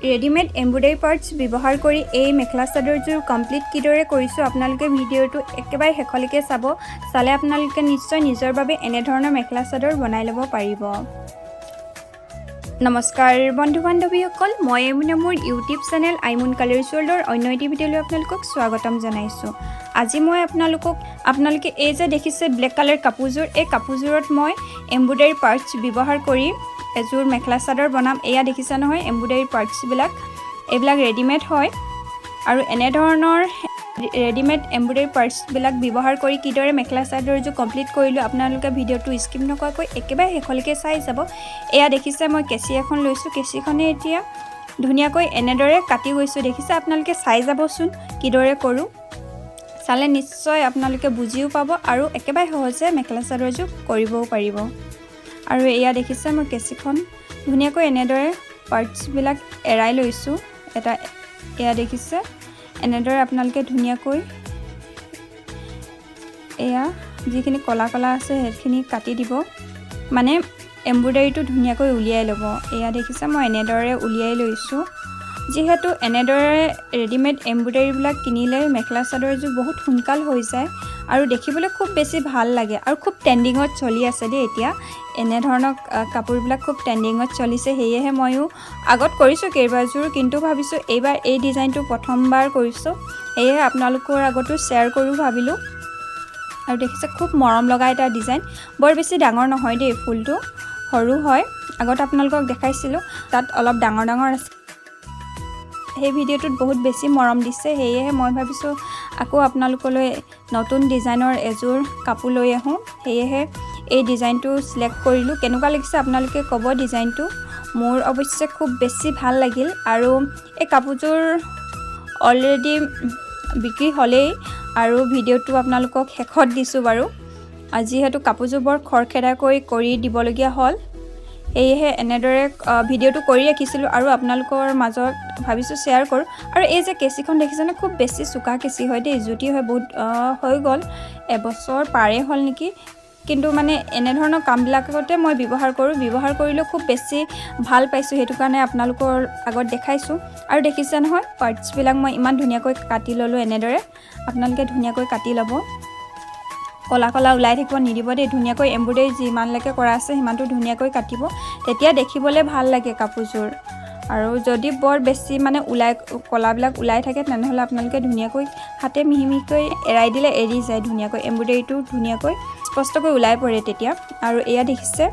Readymade embroidery parts ব্যৱহাৰ কৰি এই মেখেলা চাদৰযোৰ কমপ্লিট কিদৰে কৰিছোঁ, আপোনালোকে ভিডিঅ'টো একেবাৰে শেষলৈকে চাব। চালে আপোনালোকে নিশ্চয় নিজৰ বাবে এনেধৰণৰ মেখেলা চাদৰ বনাই ল'ব পাৰিব। নমস্কাৰ বন্ধু বান্ধৱীসকল, মই মানে মোৰ ইউটিউব চেনেল আইমুন কালাৰ্ছ ৱৰ্ল্ডৰ অন্য এটি ভিডিঅ'লৈ আপোনালোকক স্বাগতম জনাইছোঁ। আজি মই আপোনালোকক, আপোনালোকে এই যে দেখিছে ব্লেক কালাৰ কাপোৰযোৰ, এই কাপোৰযোৰত মই এম্ব্ৰইডাৰী পাৰ্টছ ব্যৱহাৰ কৰি এযোৰ মেখেলা চাদৰ বনাম। এয়া দেখিছে নহয় এম্ব্ৰইডাৰী পাৰ্টছবিলাক, এইবিলাক ৰেডিমেড হয়। আৰু এনেধৰণৰ ৰেডিমেড এম্ব্ৰইডাৰী পাৰ্টছবিলাক ব্যৱহাৰ কৰি কিদৰে মেখেলা চাদৰযোৰ কমপ্লিট কৰিলোঁ, আপোনালোকে ভিডিঅ'টো স্কিপ নকৰাকৈ একেবাৰে শেষলৈকে চাই যাব। এয়া দেখিছে, মই কেঁচি এখন লৈছোঁ। কেঁচিখনে এতিয়া ধুনীয়াকৈ এনেদৰে কাটি গৈছোঁ, দেখিছে। আপোনালোকে চাই যাবচোন কিদৰে কৰোঁ। চালে নিশ্চয় আপোনালোকে বুজিও পাব আৰু একেবাৰে সহজে মেখেলা চাদৰযোৰ কৰিবও পাৰিব। আৰু এয়া দেখিছে, মই কেঁচিখন ধুনীয়াকৈ এনেদৰে পাৰ্টছবিলাক এৰাই লৈছোঁ এটা। এয়া দেখিছে, এনেদৰে আপোনালোকে ধুনীয়াকৈ এয়া যিখিনি ক'লা ক'লা আছে সেইখিনি কাটি দিব, মানে এম্ব্ৰইডাৰীটো ধুনীয়াকৈ উলিয়াই ল'ব। এয়া দেখিছে, মই এনেদৰে উলিয়াই লৈছোঁ। যিহেতু এনেদৰে ৰেডিমেড এম্ব্ৰইডাৰীবিলাক কিনিলে মেখেলা চাদৰযোৰ বহুত সোনকাল হৈ যায় আৰু দেখিবলৈ খুব বেছি ভাল লাগে আৰু খুব ট্ৰেণ্ডিঙত চলি আছে দেই। এতিয়া এনেধৰণৰ কাপোৰবিলাক খুব ট্ৰেণ্ডিঙত চলিছে। সেয়েহে ময়ো আগত কৰিছোঁ কেইবাযোৰ, কিন্তু ভাবিছোঁ এইবাৰ এই ডিজাইনটো প্ৰথমবাৰ কৰিছোঁ, সেয়েহে আপোনালোকৰ আগতো শ্বেয়াৰ কৰোঁ ভাবিলোঁ। আৰু দেখিছে, খুব মৰম লগা এটা ডিজাইন। বৰ বেছি ডাঙৰ নহয় দেই, ফুলটো সৰু হয়। আগত আপোনালোকক দেখাইছিলোঁ, তাত অলপ ডাঙৰ ডাঙৰ আছে। সেই ভিডিঅ'টোত বহুত বেছি মৰম দিছে, সেয়েহে মই ভাবিছোঁ আকৌ আপোনালোকলৈ নতুন ডিজাইনৰ এযোৰ কাপোৰ লৈ আহোঁ। সেয়েহে এই ডিজাইনটো চিলেক্ট কৰিলোঁ। কেনেকুৱা লাগিছে আপোনালোকে ক'ব ডিজাইনটো। মোৰ অৱশ্যে খুব বেছি ভাল লাগিল। আৰু এই কাপোৰযোৰ অলৰেডি বিক্ৰী হ'লেই আৰু ভিডিঅ'টো আপোনালোকক শেষত দিছোঁ বাৰু। যিহেতু কাপোৰযোৰ বৰ খৰখেদাকৈ কৰি দিবলগীয়া হ'ল, সেয়েহে এনেদৰে ভিডিঅ'টো কৰি ৰাখিছিলোঁ আৰু আপোনালোকৰ মাজত ভাবিছোঁ শ্বেয়াৰ কৰোঁ। আৰু এই যে কেঁচিখন দেখিছেনে, খুব বেছি চোকা কেঁচি হয় দেই, জুতি হয় বহুত। হৈ গ'ল, এবছৰ পাৰেই হ'ল নেকি। কিন্তু মানে এনেধৰণৰ কামবিলাকতে মই ব্যৱহাৰ কৰোঁ। ব্যৱহাৰ কৰিলেও খুব বেছি ভাল পাইছোঁ, সেইটো কাৰণে আপোনালোকৰ আগত দেখাইছোঁ। আৰু দেখিছে নহয়, পাৰ্টছবিলাক মই ইমান ধুনীয়াকৈ কাটি ল'লোঁ। এনেদৰে আপোনালোকে ধুনীয়াকৈ কাটি ল'ব। ক'লা ক'লা ওলাই থাকিব নিদিব দেই। ধুনীয়াকৈ এম্ব্ৰইডাৰী যিমানলৈকে কৰা আছে সিমানটো ধুনীয়াকৈ কাটিব, তেতিয়া দেখিবলৈ ভাল লাগে কাপোৰযোৰ। আৰু যদি বৰ বেছি মানে ওলাই, ক'লাবিলাক ওলাই থাকে, তেনেহ'লে আপোনালোকে ধুনীয়াকৈ হাতে মিহি মিহিকৈ এৰাই দিলে এৰি যায় ধুনীয়াকৈ, এম্ব্ৰইডাৰীটো ধুনীয়াকৈ স্পষ্টকৈ ওলাই পৰে তেতিয়া। আৰু এয়া দেখিছে,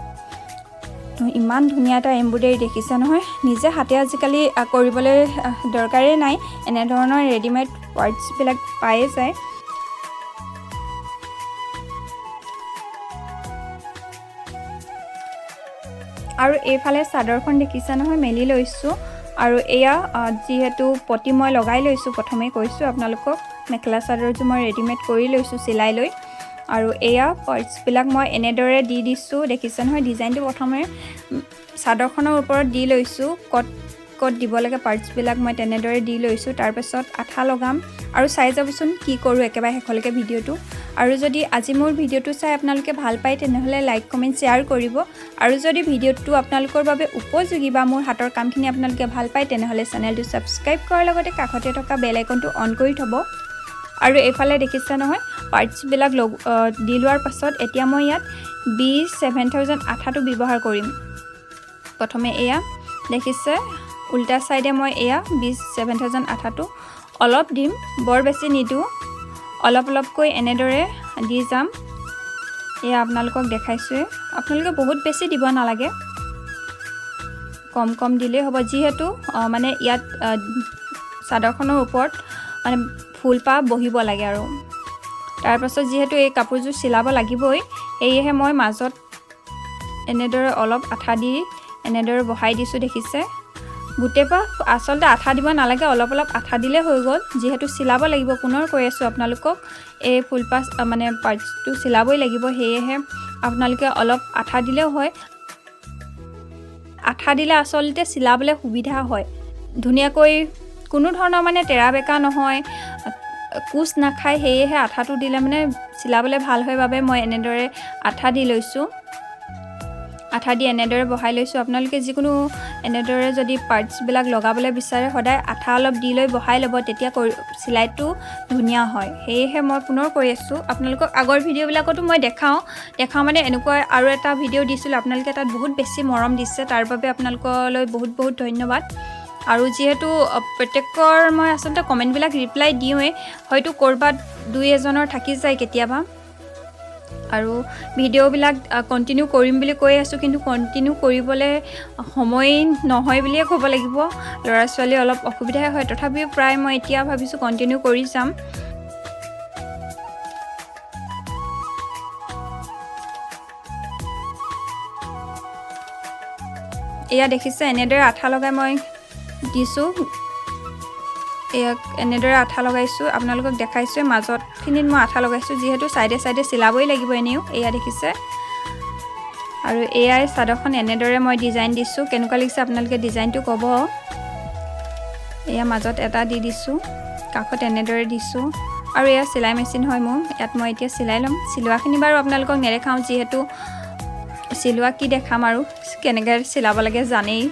ইমান ধুনীয়া এটা এম্ব্ৰইডাৰী, দেখিছে নহয়। নিজে হাতে আজিকালি কৰিবলৈ দৰকাৰেই নাই, এনেধৰণৰ ৰেডিমেড পাৰ্টছবিলাক পায়ে যায়। আৰু এইফালে চাদৰখন দেখিছে নহয়, মেলি লৈছোঁ। আৰু এয়া যিহেতু পতি মই লগাই লৈছোঁ, প্ৰথমেই কৈছোঁ আপোনালোকক, মেখেলা চাদৰযোৰ মই ৰেডিমেড কৰি লৈছোঁ চিলাই লৈ। আৰু এয়া পাৰ্টছবিলাক মই এনেদৰে দি দিছোঁ, দেখিছে নহয়। ডিজাইনটো প্ৰথমে চাদৰখনৰ ওপৰত দি লৈছোঁ। ক'ত ক'ত দিব লাগে পাৰ্টছবিলাক মই তেনেদৰে দি লৈছোঁ। তাৰপাছত আঠা লগাম আৰু চাই যাবচোন কি কৰোঁ একেবাৰে শেষলৈকে ভিডিঅ'টো। আৰু যদি আজি মোৰ ভিডিঅ'টো চাই আপোনালোকে ভাল পায়, তেনেহ'লে লাইক, কমেণ্ট, শ্বেয়াৰ কৰিব। আৰু যদি ভিডিঅ'টো আপোনালোকৰ বাবে উপযোগী বা মোৰ হাতৰ কামখিনি আপোনালোকে ভাল পায়, তেনেহ'লে চেনেলটো ছাবস্ক্ৰাইব কৰাৰ লগতে কাষতে থকা বেল আইকনটো অন কৰি থ'ব। আৰু এইফালে দেখিছে নহয়, পাৰ্টছবিলাক লগ দি লোৱাৰ পাছত এতিয়া মই ইয়াত বি 7000 আঠাটো ব্যৱহাৰ কৰিম। প্ৰথমে এয়া দেখিছে, উল্টা ছাইডে মই এয়া বি 7000 আঠাটো অলপ দিম, বৰ বেছি নিদিওঁ। অলপ অলপকৈ এনেদৰে দি যাম। এয়া আপোনালোকক দেখাইছোঁৱে। আপোনালোকে বহুত বেছি দিব নালাগে, কম কম দিলেই হ'ব। যিহেতু মানে ইয়াত চাদৰখনৰ ওপৰত মানে ফুলপাহ বহিব লাগে। আৰু তাৰপাছত যিহেতু এই কাপোৰযোৰ চিলাব লাগিবই, সেয়েহে মই মাজত এনেদৰে অলপ আঠা দি এনেদৰে বহাই দিছোঁ, দেখিছে। গোটেইপাহ আচলতে আঠা দিব নালাগে, অলপ অলপ আঠা দিলে হৈ গ'ল। যিহেতু চিলাব লাগিব, পুনৰ কৈ আছোঁ আপোনালোকক, এই ফুলপাহ মানে পাৰ্টছটো চিলাবই লাগিব, সেয়েহে আপোনালোকে অলপ আঠা দিলেও হয়। আঠা দিলে আচলতে চিলাবলৈ সুবিধা হয় ধুনীয়াকৈ, কোনো ধৰণৰ মানে তেৰা বেঁকা নহয়, কোচ নাখায়। সেয়েহে আঠাটো দিলে মানে চিলাবলৈ ভাল হয় বাবে মই এনেদৰে আঠা দি লৈছোঁ। আঠা দি এনেদৰে বহাই লৈছোঁ। আপোনালোকে যিকোনো এনেদৰে যদি পাৰ্টছবিলাক লগাবলৈ বিচাৰে, সদায় আঠা অলপ দি লৈ বহাই ল'ব, তেতিয়া কৰি চিলাইটো ধুনীয়া হয়। সেয়েহে মই পুনৰ কৈ আছোঁ আপোনালোকক, আগৰ ভিডিঅ'বিলাকতো মই দেখাওঁ। দেখাওঁ মানে এনেকুৱা আৰু এটা ভিডিঅ' দিছিলোঁ, আপোনালোকে তাত বহুত বেছি মৰম দিছে, তাৰ বাবে আপোনালোকলৈ বহুত বহুত ধন্যবাদ। আৰু যিহেতু প্ৰত্যেকৰ মই আচলতে কমেণ্টবিলাক ৰিপ্লাই দিওঁৱেই, হয়তো ক'ৰবাত দুই এজনৰ থাকি যায় কেতিয়াবা। আৰু ভিডিঅ'বিলাক কণ্টিনিউ কৰিম বুলি কৈ আছোঁ, কিন্তু কণ্টিনিউ কৰিবলৈ সময় নহয় বুলিয়ে ক'ব লাগিব। ল'ৰা ছোৱালী অলপ অসুবিধাই হয়, তথাপিও প্ৰায় মই এতিয়া ভাবিছোঁ কণ্টিনিউ কৰি যাম। এয়া দেখিছে, এনেদৰে আঠা লগাই মই দিছোঁ। এয়া এনেদৰে আঠা লগাইছোঁ, আপোনালোকক দেখাইছোঁ। মাজতখিনিত মই আঠা লগাইছোঁ, যিহেতু ছাইডে ছাইডে চিলাবই লাগিব এনেও। এয়া দেখিছে। আৰু এয়াই চাদৰখন এনেদৰে মই ডিজাইন দিছোঁ। কেনেকুৱা লাগিছে আপোনালোকে ডিজাইনটো ক'ব। এয়া মাজত এটা দি দিছোঁ, কাষত এনেদৰে দিছোঁ। আৰু এয়া চিলাই মেচিন হয় মোৰ, ইয়াত মই এতিয়া চিলাই ল'ম। চিলোৱাখিনি বাৰু আপোনালোকক নেদেখাওঁ, যিহেতু চিলোৱা কি দেখাম আৰু কেনেকৈ চিলাব লাগে জানেই।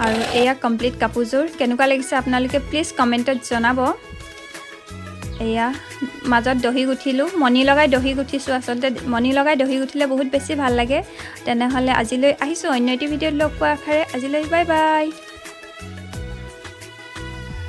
আৰু এয়া কমপ্লিট কাপোৰযোৰ কেনেকুৱা লাগিছে আপোনালোকে প্লিজ কমেণ্টত জনাব। এয়া মাজত দহি গুঠিলোঁ, মণি লগাই দহি গুঠিছোঁ। আচলতে মণি লগাই দহি গুঠিলে বহুত বেছি ভাল লাগে। তেনেহ'লে আজিলৈ আহিছোঁ, অন্য এটি ভিডিঅ'ত লগ পোৱাৰ আশাৰে আজিলৈ বাই বাই।